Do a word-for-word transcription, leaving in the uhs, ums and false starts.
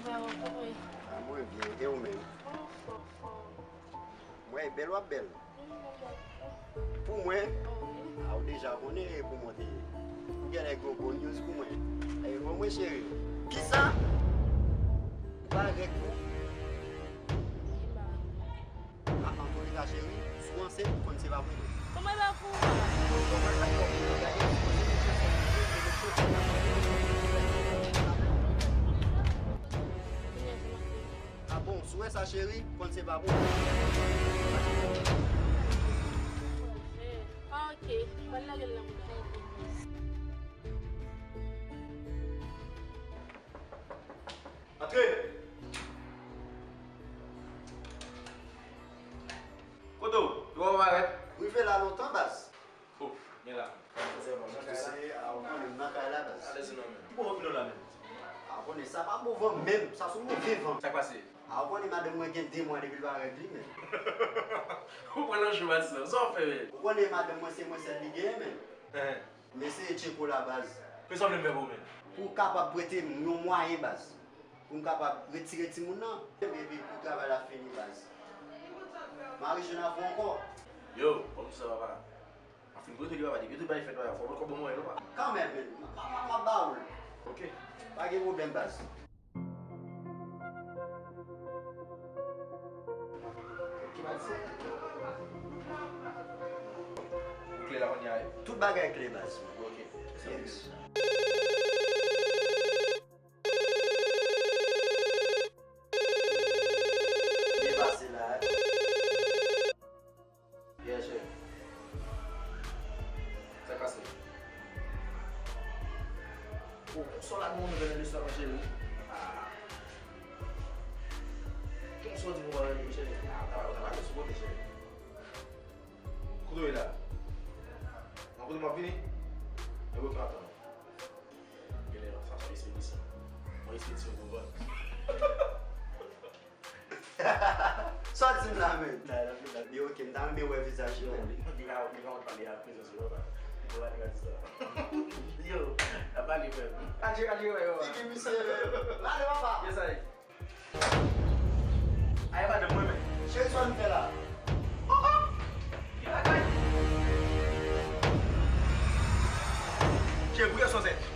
Bravo, kòman w ye? Ah, mwen byen, e ou menm? Anfòm, anfòm. Mwen bèl, w ap bèl. Pou mwen? Wi. A, ou deja konnen e pou mwen te ye. Ou genlè gen gwo news pou mwen. E, bon, mwen cheri. Kisa? Ou pa rèd pou? Wi, m pa rèd. A, antouka, cheri, si w ansent, ou konn se pa pou mwen. Kòman e pa pou ou? Kòman e pa pou mwen? Gade, si w ansent, se pou mwen. Kounye a, se mwen. A bon, si w wè sa, cheri, konn se pa pou ou. Ah, ok. M pral lage l nan bouda. Antre! Kote w? Ou pa parèt? Rive la lontan, baz. Oh, men la. Sa se bon, nan kay la. Se, a, ou konnen m nan kay la, baz. Alèz non, men. Ki bon vin la, men? A, ou konnen sa pa bon van menm, sa se yon move van. Sa k pase? A, ou konnen madanm mwen gen de mwa depi l pa rèd li, men. Ou pran nan jou, baz, sa. Sa w fè, men? Ou konnen madanm mwen se mwen sèl li genyen, men. Hein. M eseye tcheke w la, baz. Kisa w vle m fè pou ou menm? Pou w kapab prete m yon mwayen, baz. Pou m kapab retire timoun nan. Epi pou travay la fini, baz. M a rejwenn avè w ankò. Yo, kòm sa, papa. M ap fin prete li, papa. Depi tout bagay fèt, papa. Fò w pot kòb ban mwen, non, papa. Kanmenm, men. M ap, m ap, m ap ba ou l. Ok. Pa gen pwoblèm, baz. Ki baz? Ou klè la kounye a, wi? Tout bagay klè, baz. Ok. Yes. Byen pase la, wi. Yeah, cheri. Sa k pase? Oh, konsa w lage yon nouvèl nan listwa mwen, cheri. Ah. Konsa w di m ou pa rele m, cheri. Ah, ou ta, ou ta pale sou kote, cheri. Kote w ye la? Nan kote m ap vini? Ebyen, ok, m ap tann ou. Genlè sa se yon espedisyon. Yon espedisyon pou vann. Sa w di m la, men? Nan, nan, nan. Li ok, m ta renmen wè vizaj li, men. Li, li ka, li ka pale a prezans yo, papa. Li pale a distans. Yo, n ap pale, frè m. Al jere, al jere, yo. Figi misye, men. Lale, papa. Yes, I. Ay, madanm mwen, men. Cheri, sa w vin fè la? Oh, oh! Ki bagay? Cheri, pou kiyès w ansent?